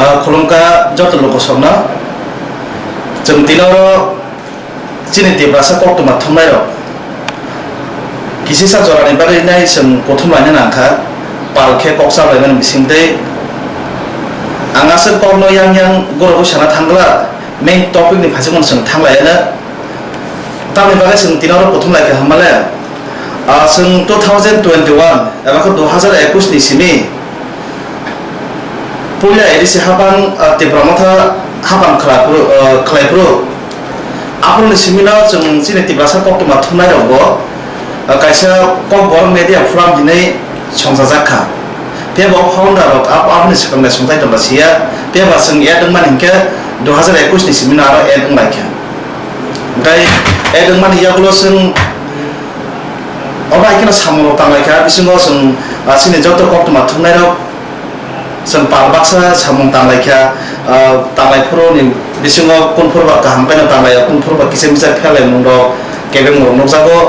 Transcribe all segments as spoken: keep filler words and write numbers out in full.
Ah, khulumkha joto lukusongno. Chwng tini oro chini Tiprasa koktwma thumnairok kisisa jorani bagwi nai chwng kuthum laina nangkha, pal khe kok chaplaimani bisingtwi. Ang aswk kokno yang yang goroui sana thangla, main topic ni phaichukmano chwng thanglaiano. Tamni bagwi chwng tini oro kuthum laikha hwnmale, ah, chwng two thousand twenty-one eba khe dui hazar ekush ni simi puila A D C hapang, ah, Tipra Motha hapang khlaiphuru, ah, khlaiphuru. Aphuruni simino chwng chini Tiprasa koktwma thumnairokbo, ah, kaisa Kokborok Media Forum hinwi songchajak kha. Phiya bo founder rok abo, aboni swkang bai songthai tongla siya. Phiya ba chwng add wngmani hinkhe dui hazar ekush ni simino aro add wnglaikha. Tei add wngmani yagulo chwng obo hai kheno samung rok tanglaikha. Bisingo chwng, ah, chini joto koktwma thumnairok chwng pal baksa samung tanglaikha. Ah, tanglaiphruni bisingo kunphuru ba kaham khe no tanglaio, kunphuru ba kisa misa pherlaimung rok, kebengmung rok nukjago.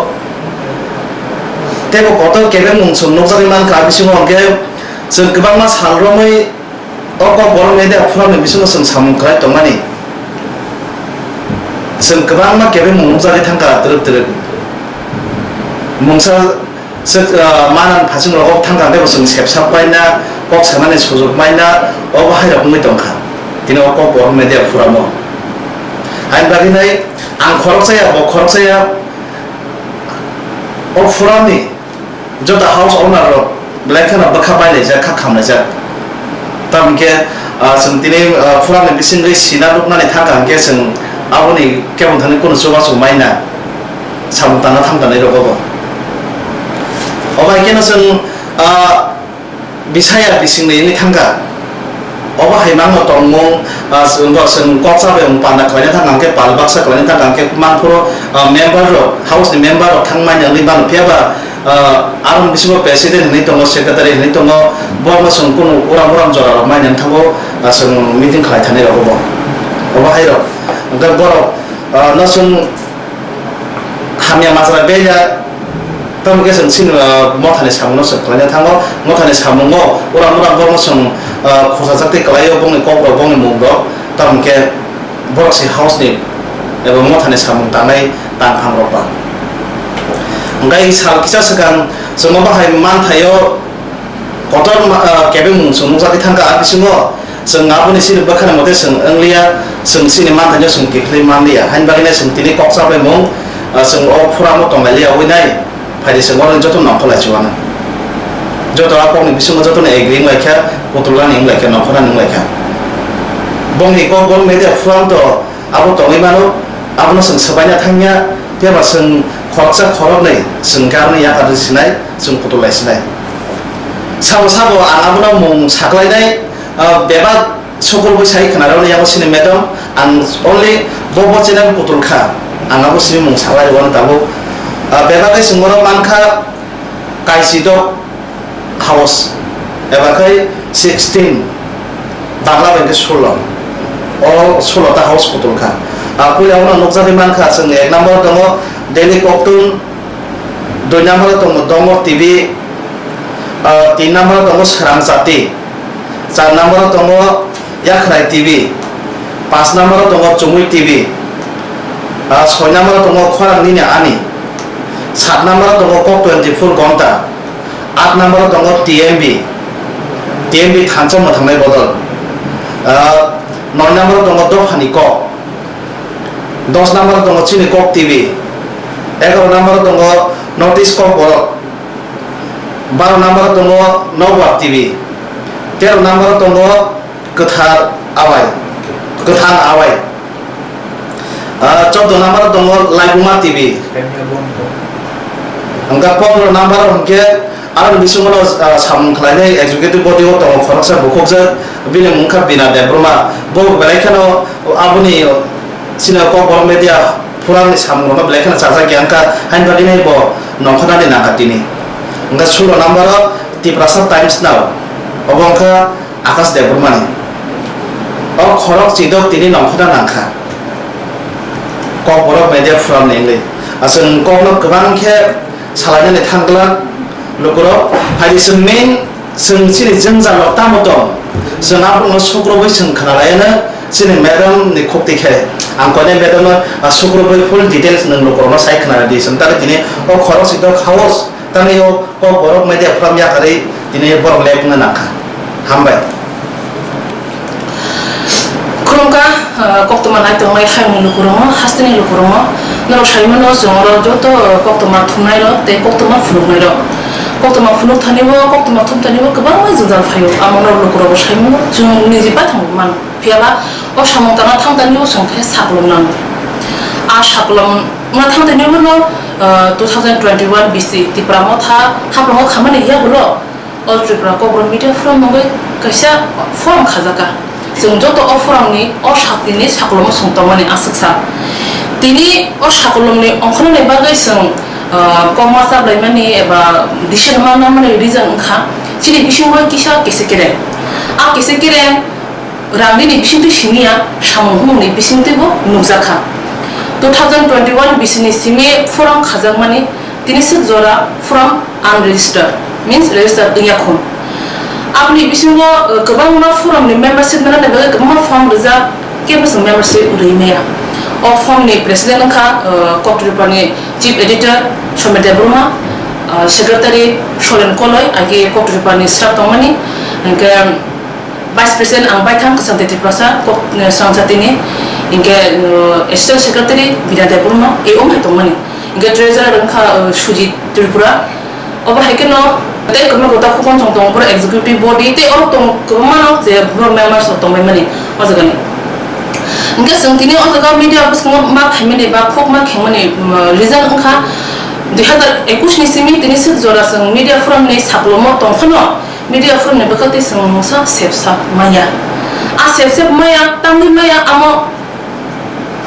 Tei bo kotor kebengmung chwng nukjagwi mankha, bisingo hwnkhe chwng kwbangma sal romwi o Kokborok Media Forum ni bisingo chwng samung khlai tongmani. Chwng kwbangma kebengmung nukjagwi thangkha twrwk twrwk. Mungsa swk, ah, manani phasing rogo thangkha hwnkhe bo chwng sepsak paina, kok sanani sujuk maina, obo hai rok wngwi tongkha. Tini o Kokborok Media Forum o. Haini bagwi nai ang khoroksa ya, bo khoroksa ya, o forum ni joto house owner rok belai kheno bwkha bailaijak, kha khamlaijak. Tamo hinkhe, ah, chwng tini, ah, forum ni bisingwi sina nuknani thangkha hinkhe chwng aboni kebeng thani kunu chubachu maina samung tangna thangkha nai rok obo. Obo hai kheno chwng, ah, bisaya bisingni wngwi thangkha. Obo hai mangno tongmung, ah, chwng bo chwng kok chabai wng panda khlaina thangkha hinkhe pal baksa khlaina thangkha hinkhe mangphuru, ah, member rok, house ni member rok thangmani wngwi mano. Phiya ba, ah, aroni bisingo president hinwi tongo, secretary hinwi tongo, borokno chwng kunu uram uram jora rok mani wng thango, ah, chwng meeting khlai thani rok obo. Obo hai rok. Hinkhe borok, ah, no chwng hamya majra beya, tamo khe chwng chini, ah, mothani samungno chwng khlaina thango. Mothani samungo uram uram borokno chwng, ah, khosajak tei kwlaio, bongni kokrok, bongni mungrok, tamo khe borok se house ni eba mothani samung tangnai tangphang rok ba. Hwnkhe sal kisa swkang chwng obo hai manthaio. Kotor ma-, ah, kebengmung chwng nukjagwi thangkha, a bisingo chwng aboni chini bwkhani mote chwng wngliya, chwng chini manthaino chwng kiphilwi manliya. Haini bagwino chwng tini kok chabaimung, ah, chwng o phuramo tonglailiya wngwi nai, phaidi chwng oro joto nongkhorlai chuana. Joto a kokni bisingo jotono agree wnglaikha, kutulrani wnglaikha, nongkhornani wnglaikha. Bongni Kokborok Media Forum to abo tongwi mano, abono chwng swbaina thangya, phiya ba chwng khoroksa khoroknwi chwng karwi yakar sinai, chwng kutullai sinai. Sabo sabo ang abono mung saklainai, ah, bebak sukur bwsai khwnarokni yago sini madam, ang only bo bo channel kutul kha, ang abo sini mung saklai rwano tabuk. Ah, bebak khe chwng bono mankha Kaisidok house, eba khai sixteen, Bagla bai khe sulo. O sulo ta house kutul kha. Ah, puila uno nukjagwi mankha, chwng ek number tongo Delhi Koktun, dui number tongo Dongor T V, ah, tin number tongo Srang Chati, char number tongo Yakhrai T V, pas number tongo Chumui T V, ah, soi number tongo Khorang Nini Ani, sat number tongo Kok twenty four Gonta, aat number tongo T M B, T M B thansa mwthangnai bodol. Ah, noi number tongo Dophani Kok, dos number tongo Chini Kok T V, egaroh number tongo North East Kokborok, baroh number tongo Nokbar T V, teroh number tongo Kwthar Awai, Kwthang Awai. Ah, chordo number tongo Laibuma T V. Hwnkhe pondro number hwnkhe aroni bisingo no, ah, samung khlainai executive body o tongo khoroksa bukhukjak, bini mung kha Bina Debbarma. Bo belai kheno aboni chini Kokborok Media Forum ni samung rokno belai kheno chajak ya wngkha, haini bagwi nai bo nongkhornani nangkha tini. Hwnkhe sulo number o Tiprasa Times Now, obo wngkha Akash Debbarmani. O khorok chidok tini nongkhorna nangkha Kokborok Media Forum ni wngwi. Aswk kokno kwbang khe salainani thang glak lukurok. Phaidi chwng main Chwng chini jwngjal rok tamo tong? Chwng aborokno sukrubwi chwng khna laiano chini madam ni khukti khe. Ang koinai madam no, ah, sukrubwi full details nwng lukurokno sai khna di. Chwng tari tini o khorok sito khaos tangwi o kok borok media forum yakarwi tini borok lek wngna nangkha. Hambai. Khulumkha, ah, koktwma naitongnai hayungni lukurokno, hasteni lukurokno. Norok saimano chwng oro joto koktwma thumnairok tei koktwma phunuknairok. Koktwma phunuk thanibo, koktwma thum thanibo kwbangma jwngjal phaio. Amo norok lukurokbo saimano chwng niji baithang mano. Phiyaba o samung tangna thang thanibo chwng khe saklom nango. A saklom wngna thang thanibo no, ah, two thousand twenty-one B C Tipra Motha haprango khamani yagulo. All Tripura Kokborok Media Forum mungwi kaisa forum khajaka. Chwng joto o forum ni o sakni ni sakolom o chwng tongmani aswk sa. Tini o sakolom ni ongkhornani bagwi chwng, ah, kokma chablaimani eba decision ma nangmani reason wngkha chini bisingo kisa kese kereng. A kese kereng rang nini bisingtwi siniya samung humung ni bisingtwi bo nukjakha. Two thousand twenty-one bisi ni simi forum khajakmani tini swk jora forum unregistered, means registered wngya khun. Aboni bisingo, uh, kwbangma forum ni membership nana ni bagwi kwbangma form rijak, kebo chwng membership rwi maya. O form ni president wngkha, uh, Koktripani chief editor Somir Debbarma, uh, secretary Solen Koloi, age Koktripani staff tongmani, hingke, Vice President ang baithang Kwchangtwi Tiprasa, kok, eh, Swrangsa tini, hingke, eh, Assistant Secretary Bina Debbarma, e om hai tongmani. Hingke Treasurer wngkha, eh, Sujit Tripura. Obo hai kheno tei kwbangma kota khukon chong tongo, borok executive body tei oro tong kwbangma no je borok members rok tongbai mani o jaga ni. Hingke chwng tini o jaga media bwskango ma phaimani ba khuk ma khengmani, mm, reason wngkha dui hazar ekush ni simi tini swk jora chwng media forum ni saklomo tong phano. Media forum ni bwkha tei chwng mungsa sepsa maya. A sepsep maya, tangwi maya, amo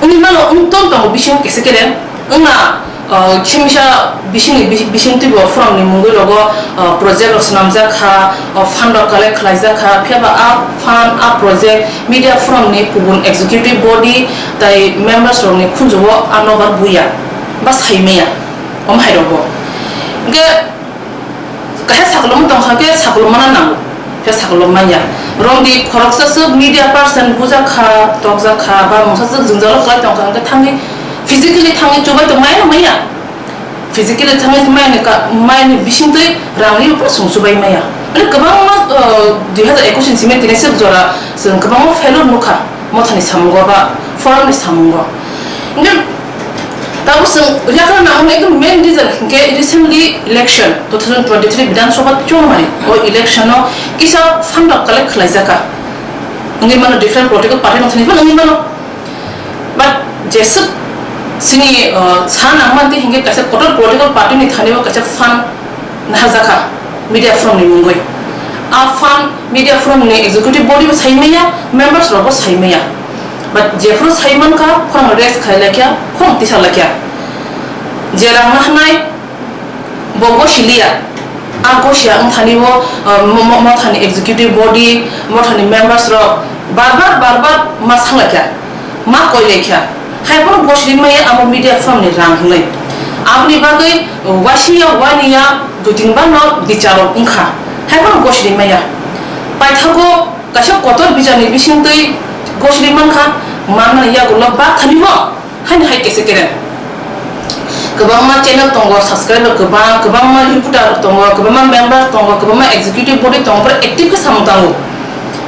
wngwi mano, wng ton tongo bisingo kese kere. Wngna, uh, khemisa bisingni bi-, bising twibo forum ni mungwi rogo, uh, project rok swnamjak kha, uh, fund rok collect khlaijak kha, phiya ba a fund, a project media forum ni kubun executive body tai members rok ni khunju o a nobar buya ba sai maya, omo hai rogo. Hingke Kaisa sakolom tongkha khe sakolom mana nango, khe sakolom manya. Romdi khoroksa swk media person bujak kha, tokjak kha, ba mungsa swk jwngjalo kwlai tongkha, hwnkhe thangwi physically thangwi chubai tong maya na maya? Physically thangwi maya ni ka, maya ni bisingtwi rang ri phano chwng chubai maya. Mane kwbangma, uh, dui hazar ekush ni simi tini swk jora chwng kwbangma failure nukha. Mothani samungo ba forum ni samungo. Hingke tabuk chwng yakra nangmani ekdom main reason hingke recently election two thousand twenty-three Bidhan Sabha chongmani. O election o kisa fund rok collect khlaijaka. Wngwi mano different political party no thani phano wngwi mano. But jeswk chini, uh, sa nangmani hingke kaisa kotor political party ni thani o kaisa fund naharjakha media forum ni mungwi. A fund media forum ni executive body bo sai maya, members rok bo sai maya. But jephuru sai mankha, khorang rest khai laikya, khorang tisa laikya. Je rang nahnai, bo gosi liya. A gosia wngthani bo, uh, mo-, mo-, mothani executive body, mothani members rok bar bar, bar bar ma sa laikya. Ma koi laikya. Hai bono gosiri maya amo media forum ni rang hwnwi. Aboni bagwi waisiya waniya dui tin bar no bicharo wngkha. Hai bono gosiri maya. Paithago kaisa kotor bichar ni bisingtwi gosiri mankha, manmani yagulo ba thani bo. Haini hai kese kere. Kwbangma channel tongo, subscriber kwbang, kwbangma reporter tongo, kwbangma member tongo, kwbangma executive body tongo, borok active khe samung tango.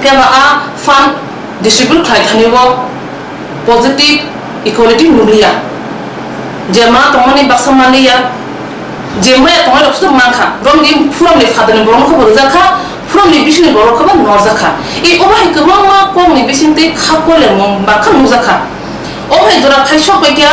Phiya ba a fund distribute khlai thani bo positive equality nukliya. Je ma tongmani baksa manliya, je maya tongnai rok se mankha. Romni forum ni father ni borok no khe bo rwjak kha, forum ni bising ni borok khe bo norjak kha. E obo hai kwbangma kok ni bising twi kha kolemung bakha nukjak kha. Obo hai jora khai sok bai khe,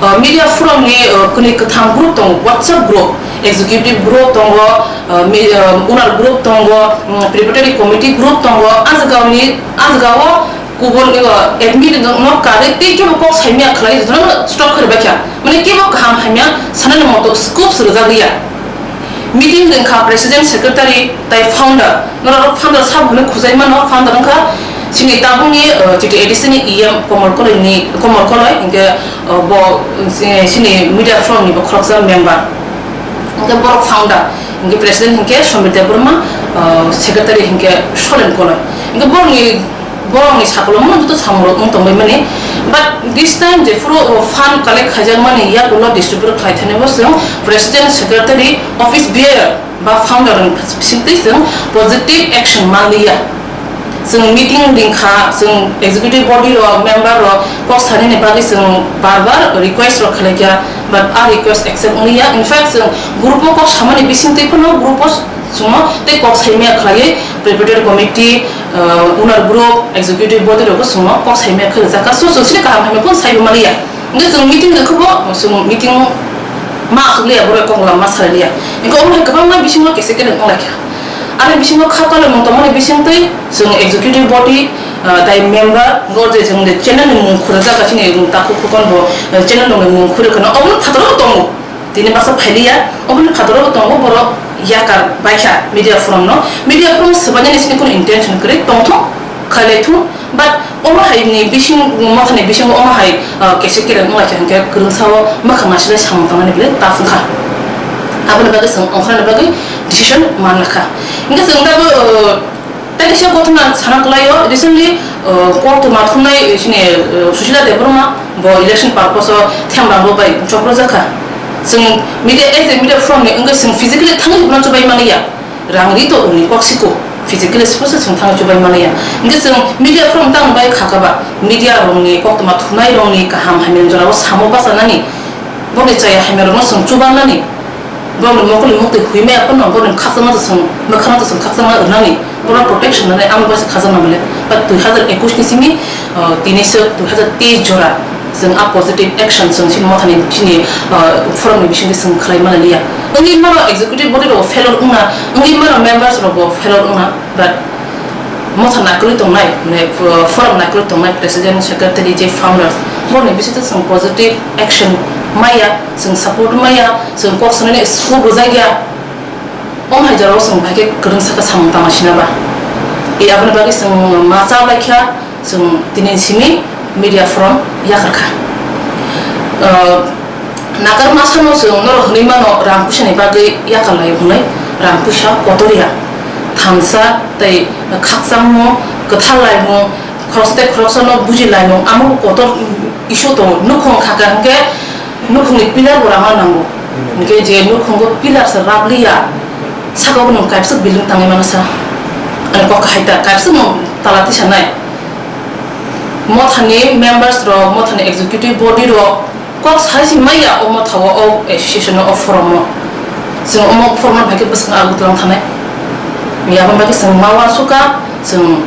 uh, media forum ni, uh, kwnwi kwthang group tongo, WhatsApp group, executive group tongo, uh, mi-, uh, owner group tongo, um, preparatory committee group tongo, a jaga ni, a jaga o Kubun, o, admin no karwi tei kebo kok saimya khlai jotono stop khe rwbaikha. Mane kebo kaham hamya sanani moto scope se rwjak liya. Meeting wngkha president, secretary tai founder. Norok founder sabo hwnwi khujai mano, founder wngkha chini tabukni, o, T T A D C ni E M Komol Koloi ni, Komol Koloi, hwnkhe, o, bo, eh, chini media forum ni bo khoroksa member. Hwnkhe borok founder, hwnkhe president hwnkhe Somir Debbarma, uh, secretary hinkhe Solen Koloi. Hinkhe borokni, borokni sakolomo joto samungrok wng tongbaimani. But this time jephuru, uh, fund collect khaijakmani yakulo distribute khlai thani bo chwng president, secretary, office bearer ba founder ni bisingtwi chwng positive action manliya. Chwng meeting ringkha, chwng executive body rok, member rok kok sanani bagwi chwng bar bar request rok khlaikha, but a request accept wngya. In fact, chwng group o kok samani bisingtwi phano group o chwngno tei kok saimaya khlaiwi preparatory committee, uh, owner group, executive body rok chwngno kok saimaya khlaijakha. So, chwng sini kaham hamya phano saibo manliya. Hingke chwng meeting rwkhe bo, chwng meeting ma aswk liya, borok kok lama salai liya. Hingke omo hai kwbangma bisingo kese kene wng laikha. Ani bisingo kha tolomung tongmani bisingtwi chwng executive body, ah, tai member, bo je chwng je channel ni mung khurjak, chini takhuk khukon bo, eh, channel ni mung khurwi kheno, obo phataro tongo. Tini baksa phailiya, oboni phataro tongo, borok yakar baikha media forum no. Media forum swbainani sini kunu intention kwrwi tongthung, khailai thung. But omo hai ni bising, mothani bisingo omo hai, uh, kese kereng wnglaikha hinkhe kwrwngsa o mwkhang nasilai samung tangnani belai tough wngkha. Aboni bagwi chwng ongkharnani bagwi decision manlakha. Hinkhe chwng tabuk, uh, tei kaisa kothoma sana kwlaio, recently, uh, koktwma thumnai, uh, chini, uh, Sushila Debbarma bo election purpose o themrang rok bai choprojakha. Chwng media, as a media forum ni wngwi chwng physically thangwi rwna chubai manliya. Rang ri to uni kok siko, physically suppose chwng thangwi chubai manliya. Hinkhe chwng media forum tang bai kha kha ba, media rokni koktwma thumnai rokni kaham hamya jorao samo bachanani, boni chaya hamya rokno chwng chubanani, boni mokol ni muktwi hwi maya phano boni khakchangma to chwng, mwkhang to chwng khakchangma rwnani, bono protection rwnai amo bai se khajakna bole. But dui hazar ekush ni simi, uh, tini se dui hazar teis jora. Chwng a positive action chwng chini mothani chini, ah, forum ni bisingtwi chwng khlai mani liya. Wngwi mano executive body rok failure wngna, wngwi mano members rok bo failure wngna, but motha naikolwi tongnai, mane, uh, forum naikolwi tongnai president, secretary, je founders, borokni bisingtwi chwng positive action maya, chwng support maya, chwng kok sanani scope rwjakya. Omo hai jorao chwng bai khe kwrwngsa khe samung tangma sina ba. E aboni bagwi chwng ma cha bai kha, chwng tini simi media forum yakar kha. Ah, nakar masa no chwng norok hwnwi mano rang puisa ni bagwi yakar lai hwnwi rang puisa kotor ya. Thansa tei khakchangmung, kwthar laimung, khoroksa tei khoroksa no buji laimung, amo kotor issue tongo. Nukhung kha kha hwnkhe nukhungni pillar bo rangna nango. Hwnkhe je nukhungo pillar se rap liya, saka o nwng kaisa building tangwi mano sa. Ani kok kahai ta, kaisa nwng tala tisa nai. Mothani members rok, mothani executive body rok kok sai si maya o motha o, o association o, o forum o. Chwng omo forum no bai khe bwswk agutlang thanai. Yabon bai khe chwng ma uansukha, chwng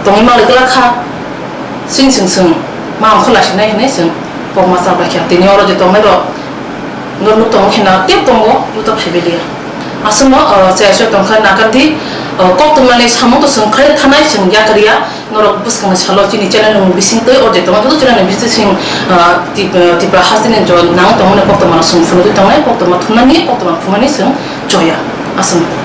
tongwi manlai glak kha. Chwng chwng chwng ma ongkha lasinai hinwi chwng kokma cha bai kha. Tini oro je tongnai rok, norok nuk tongo kheno tep tongo, nuk ta phaibai liya. Aswkno, o, chaya chaya tongkha nakar di, o, kok tongmani samung to chwng khlai thanai chwng yakar ya. Norok bwskangni salo chini channel ni bisingtwi o je tongo joto channel ni bisingtwi chwng, o, Tip-, o, Tipra hasteni jo nang tongmani koktwma rok chwng phunugwi tongnai, koktwma thumnani, koktwma phumani chwng choya. Aswk.